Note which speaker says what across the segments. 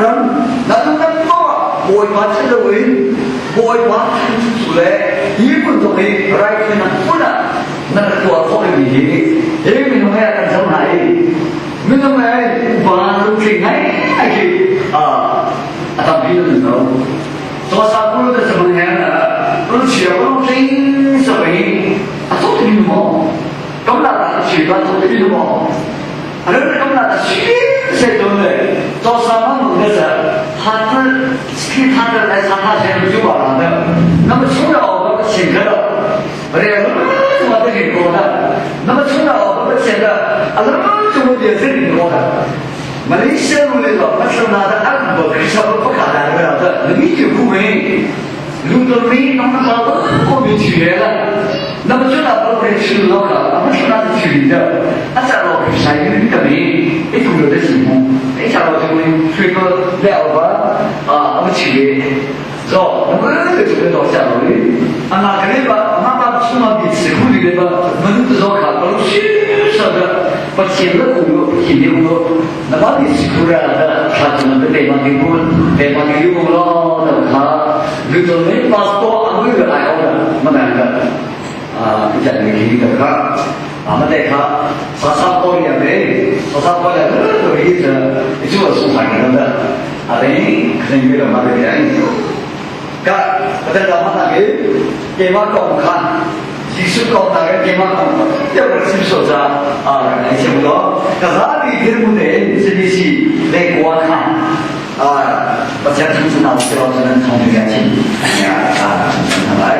Speaker 1: Ram na duhnak paoh ah Bawipa si loin Bawipa thangṭhattu le hi hmun zong hi raithawinak hmun ah na rak tuah khawh rihmi hi hi minung he kan zoh hna i minung he upa lungtling ngai khi a tampi nan lo. Tuasa kul te samang he rulchia lungtling sabi a thuk mi maw kam la ta chi ba thuk mi maw ran kam la ta chi se ton le to sa ma mong de sa ha ta ski tha ta lai sa tha se ju ba la da na ma chung la o ba chen ka da re la ma ta ri ko da na ma chung la o ba chen da a la chu mo de se ri ko da Malaysia lu le lo ma na da an bo Krista bo pa kha da ra da ni ki ku me lu to mi nong na ba ko mi chi le la na ma chu na ba pre chi lo ka ma chu na chi ri da a sa ro ki sai ni ka mi e tu lo de si mu e sa ro chu mi sui ko le ba a ma chi le zo na ma le chu le do sa ro li a na ka le ba ma ba chu ma bi chi ku li le ba ma nu zo ka ba lu shi sa da pa chi le ku yo chi ni ku na ba ni si ku ra da tha chu na te ma ni ku te ma ni yu lo da kha lu to ne passport a mu le ai o da ma na da a ja ni ki da kha a ma te kha sa sa ko ya me sa sa ko ya da to ri da chu su ha ni da a de khen yu da ma de ya ka ta da ma na ke ke ma kong kha Jesuh kong na ke ma kong ya ba sim so za a ai sim lo ka za bi dir mu ne CBC le kwa kha a Pathian thang chu nau se lo nan thong ya chi ya a lai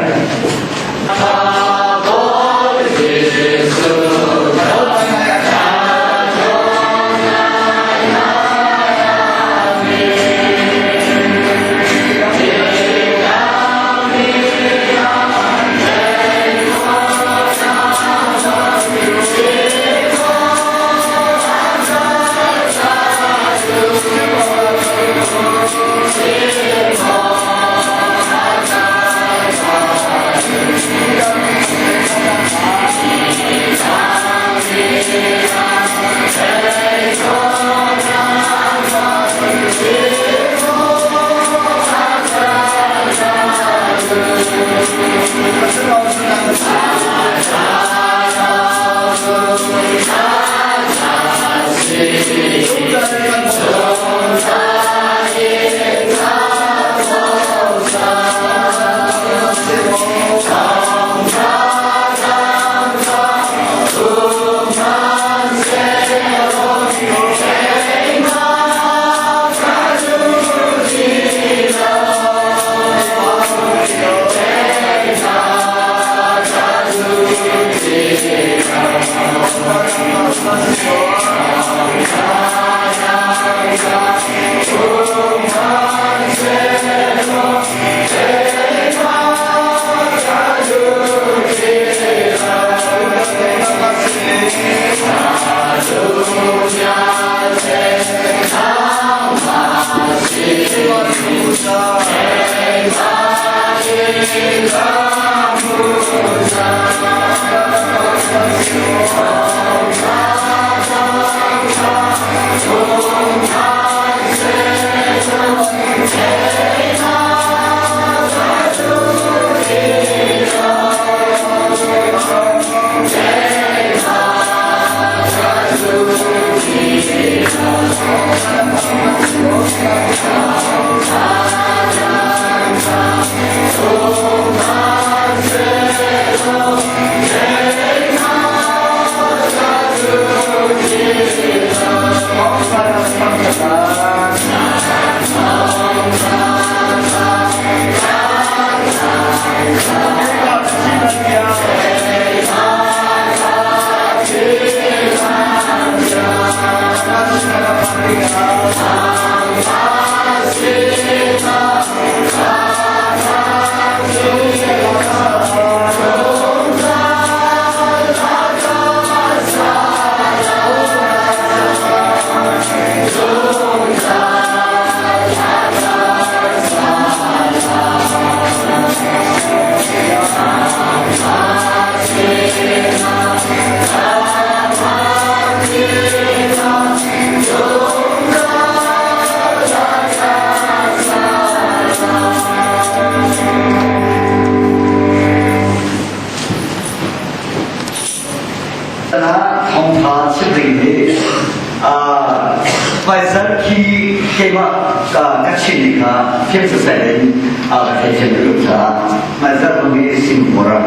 Speaker 1: khi keimah ka chin ni kha thiam sasai in ka thei thiam lu caah hmaizarh zong hi Singapore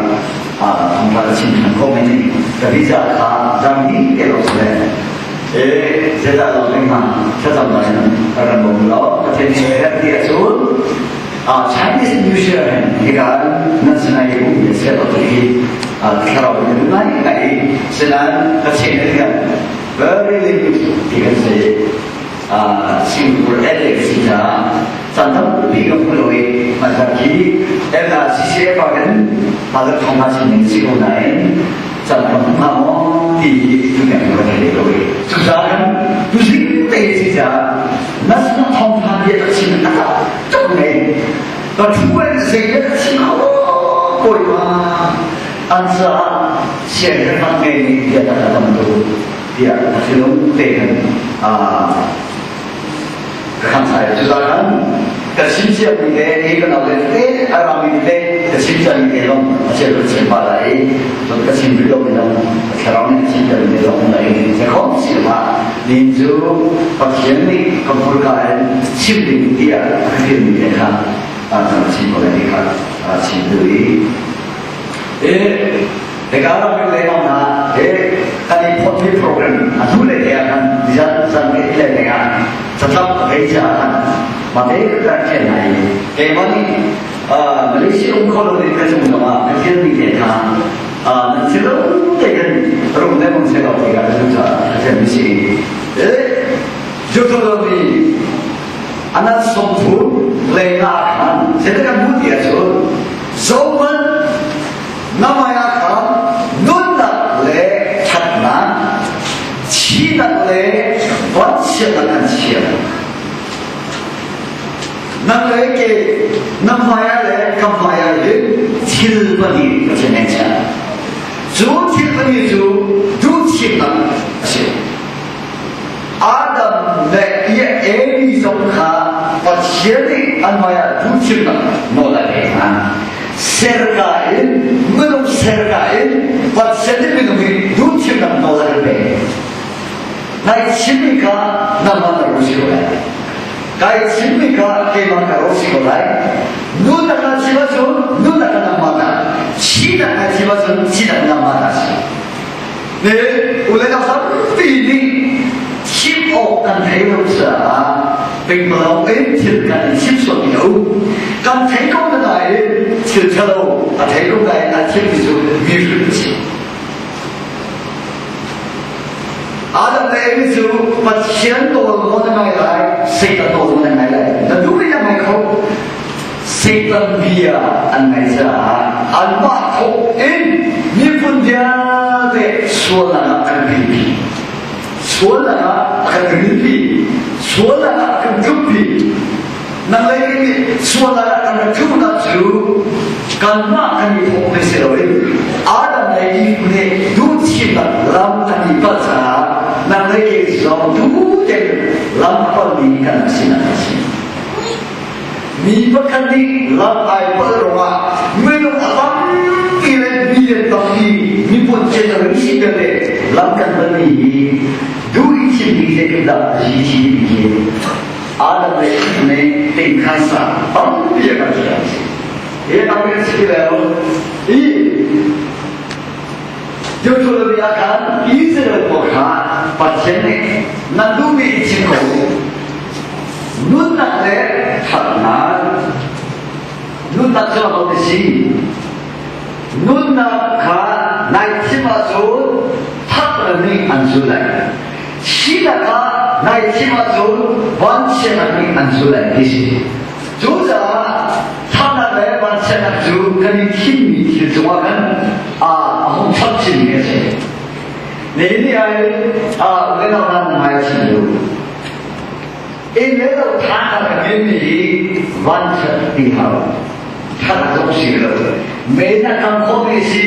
Speaker 1: ah thongtla ka chim than khawh men ka visa kha dam hi ke lo sile e zedah lo ding ha thlacam da in ka ran bom lo ka thei ni her ti ahcun Chinese New Year hin hika nan sinai um le se lo hi thlarau in ngai ngai sinan ka chin hian very limit ti kan si Singapore LA si caah caan tampi ka hmu lo i hmaizarh khi CCF ah khin hmaizarh thong hna sin ning si ko nain caan tam hnga maw ti hi tu ka thei lo i cucaah kan tuzing te si caah national thawngtha bia ka chim a tuk ne ka thu in zei ka chim kho bawipa an caah siangherhnak ngei nih bia ka tam tu tiah a thinlung te kan ka khan sai cucaah khan ka chim ciami te hi ka nau le te a rami te ka chim ciami te long a cheu ka chim pa lai cun ka chim rih lomi dang thlarau nih a chim ciami te long lai se khom si ma nin cu Pathian nih ka hmurka in chim ding tiah a ka fialmi te kha kan chim ko lai ti kha chim duh i Hika ram kan leng hna he kan i phawtmi program a hnu le te ah khan zan zan ke le te ah catlap ka ngei caah khan mate ka rak thian hna i keimah nih Malaysia um kho lo in ka cung zong ah ka thianmi te kha nan thil te kan rum le mong se lo ti ka cu caah ka thianmi si Deuteronomy anat sawmthu le nga khan zeidah kan hmuh ti ahcun zohmanh na hmaiah khan nunnak le ṭhatnak thihnak le vanchiatnak an chiah nang le ke na hmaiah le ka hmaiah hin thil pahnih Pathian nih chiah cu thil pahnih cu duhthimnak a si Adam le Evi zong kha Pathian nih an hmaiah duhthimnak nawl a pek hna. Serka in minung serka in Pathian nih minung hi duhthimnak nawl a kan pek. Nai chimmi kha nangmah na ro si ko lai. Kai chimmi kha keimah ka ro si ko lai. Nu na ka chim ahcun nu na ka nangmah ta. Chi na ka chim ahcun chi na ka nangmah ta si. Ne ule nau tampi nih chim awk kan thei lo caah pengpalawng in thil kan i chim sual mi a um. Kan thei ko na nain thil ṭhalo a thei ko nain a thil mi cu mi hrim a si. Adam le Evi cu Pathian nawl maw na ngai lai, Satan nawl maw na ngai lai. Na duh in na ngai kho. Satan bia an ngaih caah anmah thawk in miphun vialte sualnak ah kan rilpi. Sualnak ah a kan rilpi. Sualnak ah a kan tlukpi. Nang lei nih sualnak ah kan rak tluknak cu kanmah kan i thawk ve si loin Adam le Eve nih duhthimnak lam an i palh caah nang le kei zong duh tein lam palmi kan sinak a si. Mi pakhat nih lam ai palh ruangah minung a tampi le million tampi miphun generation vialte lam kan palmi hi duh i thimmi zeitindah GTP hi Adam le Eve nih tingkhansa tampi a kan siam. Hi tampi kan si leo i Deuteronomy ah khan Israel pawl kha Pathian nih nan duhmi i thim ko nunnak le ṭhatnak nunnak cu aho na si nunnak kha nai thim ahcun ṭhatnak nih an zul lai thihnak kha nai thim ahcun vanchiatnak nih an zul lai ti si cucaah ṭhatnak le vanchiatnak cu kan i thimmi thil cungah khan a hung chap chinmi a si Nihin ni ah hin le lo nan ngai chin lu. Inn le lo tha ka kan mi hi vanchiat ti hau. That zong si lo. Me na kam kho mi si,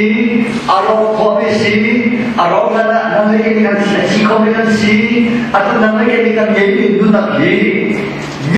Speaker 1: a ro kho mi si, a ro na na nan le mi kan si, si kho mi kan si, atu nan le mi kan ngei mi nunak hi.